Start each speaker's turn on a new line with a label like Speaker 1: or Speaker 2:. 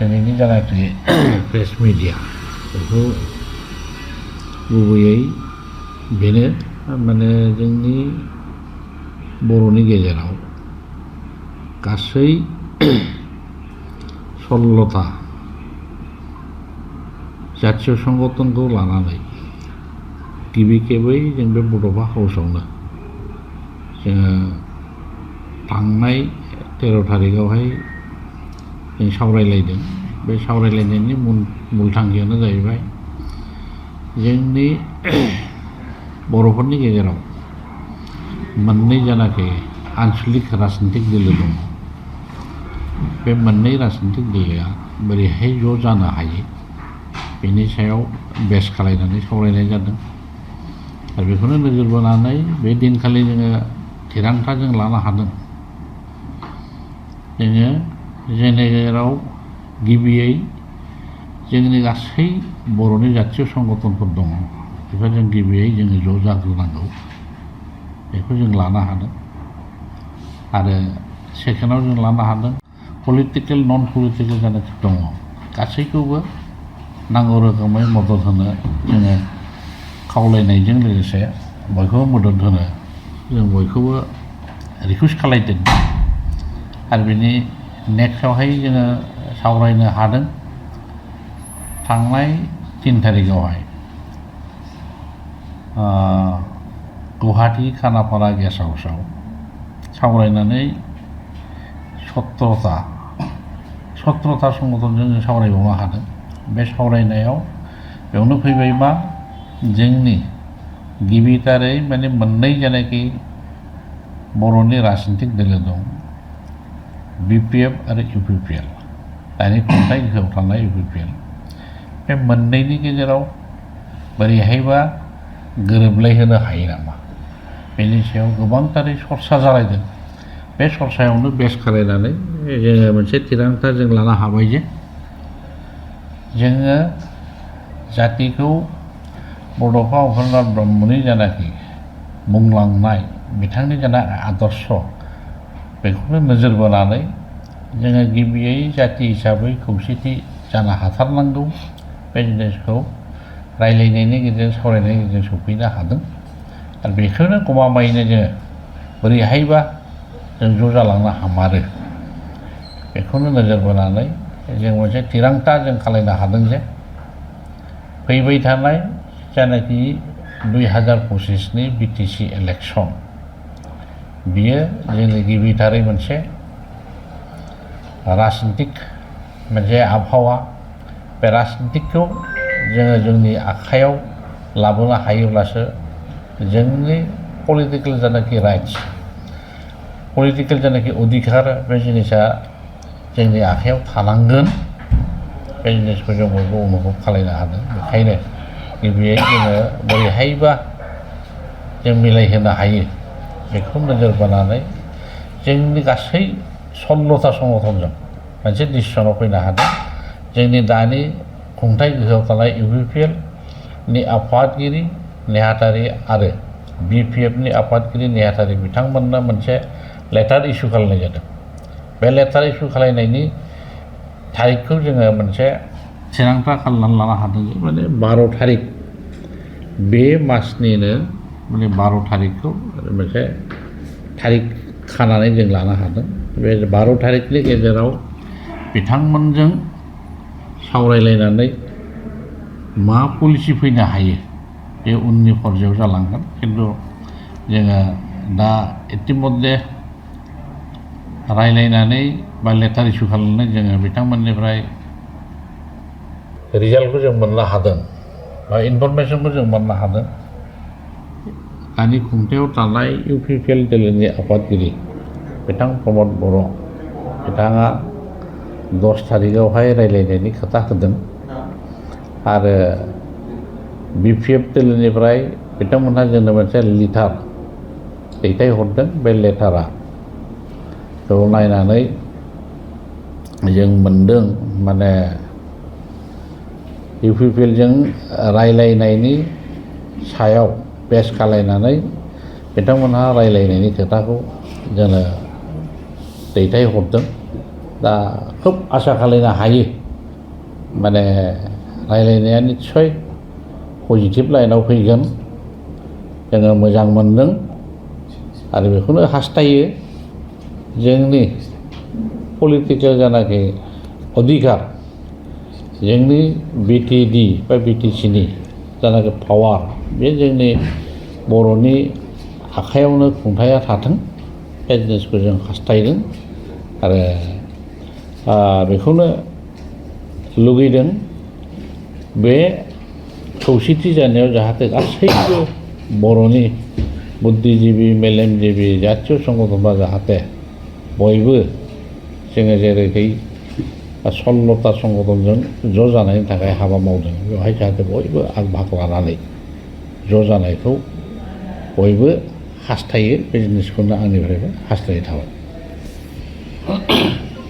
Speaker 1: दिनैनि जानाखि press media बेखौ गुबैयै बेनो माने जोंनि बर'नि गेजेराव गासै 16टा जातीय संगठनखौ लानानै गिबि खेबै जों बे बड'फा हाउसआवनो जोङो थांनाय 13 थारिखआवहाय जों सावरायलायदों। बे सावरायलायनायनि मुल थांखियानो जाहैबाय जोंनि बर'फोरनि गेजेराव मोननै जानाखि आन्सलिक राजनितिक दोलो दङ। बे मोननै राजनितिक दोलोआ बोरैहाय ज' जानो हायो बेनि सायाव बेस खालायनानै सावरायनाय जादों। आरो बेखौनो नोजोर बोनानै बे दिनखालि जोङो थिरांथा जों लानो हादों। जोङो जोंनि गेजेराव गिबियै जोंनि गासै बर'नि जातीय संगठनफोर दङ। बेखौ जों गिबियै जोङो ज' जाग्रोनांगौ बेखौ जों लानो हादों। आरो सेकेन्डआव जों लानो हादों पलिटिकेल नन पलिटिकेल जानाखि दङ गासैखौबो नांगौ रोखोमै मदद होनो जोङो खावलायनायजों लोगोसे बयखौबो मदद होनो जों बयखौबो रिकुवेस्ट खालायदों। आरो बिनि नेक्स्टआवहाय जोङो सावरायनो हादों थांनाय 3 थारिखआवहाय गुवाहाटी खानापारा गेस्ट हाउसआव सावरायनानै 17टा संगठनजों जों सावरायबावनो हादों। बे सावरायनायाव बेयावनो फैबाय मा जोंनि गिबिथारै माने मोननै जानाखि बर'नि राजनितिक दोलो दं BPF आरो UPPL दानि खुंथाय गोहोआव थानाय UPPL बे मोननैनि गेजेराव बोरैहायबा गोरोबलायहोनो हायो नामा बेनि सायाव गोबांथारै सरसा जालायदों। बे सरसायावनो बेस खालायनानै जोङो मोनसे थिरांथा जों लानो हाबाय जे जोङो जातिखौ बड'फा उपेन्द्रनाथ ब्रह्मनि जानाखि बुंलांनाय बिथांनि जानाय आदर्श बेखौनो नोजोर बोनानै जोङो गिबियै जाति हिसाबै खौसेथि जानो हाथारनांगौ। बे जिनिसखौ रायलायनायनि गेजेरजों सावरायनायनि गेजेरजों सफैनो हादों। आरो बेखौनो गमामायैनो जोङो बोरैहायबा जों ज' जालांनो हामारो बेखौनो नोजोर बोनानै जों मोनसे थिरांथा जों खालायनो हादों जे फैबाय थानाय जानाखि 2025नि BTC इलेक्सन बियो जोंनि गिबिथारै मोनसे राजनितिक मोनसे आबहावा बे राजनितिकखौ जोङो जोंनि आखायाव लाबोनो हायोब्लासो जोंनि पलिटिकेल जानाखि राइट्स पलिटिकेल जानाखि अधिकार बे जिनिसा जोंनि आखायाव थानांगोन। बे जिनिसखौ जों बयबो अनुभब खालायनो हादों। बेखायनो गिबियै जोङो बोरैहायबा जों मिलायहोनो हायो बेखौ नोजोर बोनानै जोंनि गासै 16टा संगठनजों मोनसे डिसिसनाव फैनो हादों। जोंनि दानि खुंथाय गोहोआव थानाय UPPL नि आफादगिरि नेहाथारि आरो BPF नि आफादगिरि नेहाथारि बिथांमोननो मोनसे लेटार इस्यु खालामनाय जादों। बे लेटार इस्यु खालामनायनि थारिखखौ जोङो मोनसे थिरांथा खालामनानै लानो हादों जे माने 12 थारिख बे मासनिनो माने 12 थारिखखौ मोनसे थारिख खानानै जों लानो हादों। बे 12 थारिखनि गेजेराव बिथांमोनजों सावरायलायनानै मा पलिसि फैनो हायो बे उननि पर्यायाव जालांगोन। खिन्थु जोङो दा इतिमध्ये रायलायनानै बा लेटार इस्यु खालामनानै जोङो बिथांमोननिफ्राय रिजाल्टखौ जों मोननो हादों बा इनफरमेसनखौ जों मोननो हादों। दानि खुंथायाव थानाय UPPL दोलोनि आफादगिरि बिथां प्रमद बर' बिथाङा 10 थारिखआवहाय रायलायनायनि खोथा होदों। आरो BPF दोलोनिफ्राय बिथांमोनहा जोंनो मोनसे लेटार दैथायहरदों। बे लेटारा खौ नायनानै जों मोनदों माने UPPL जों रायलायनायनि सायाव बेस खालायनानै बिथांमोनहा रायलायनायनि खोथाखौ जोंनो दैथायहरदों। दा खोब आसा खालायनो हायो माने रायलायनाया निस्सय पजिटिभ लाइनाव फैगोन जोङो मोजां मोनदों आरो बेखौनो हास्थायो जोंनि पलिटिकेल जानाखि अधिकार जोंनि बिटिएडि बा बिटिसिनि जानाखि पावार बे जोंनि बर'नि आखायावनो खुंथाया थाथों बे जिनिसखौ जों हास्थायदों आरो बेखौनो लुगैदों बे खौसेथि जानायाव जाहाथे गासैबो बर'नि बुद्धिजिबि मेलेमजिबि जातीय संगठनफ्रा जाहाथे बयबो जोङो जेरैहाय 16ता संगठनजों ज' जानायनि थाखाय हाबा मावदों बेवहाय जाहाथे बयबो आग भाग लानानै ज' जानायखौ बयबो हास्थायो बे जिनिसखौनो आंनिफ्रायबो हास्थायनाय थाबाय।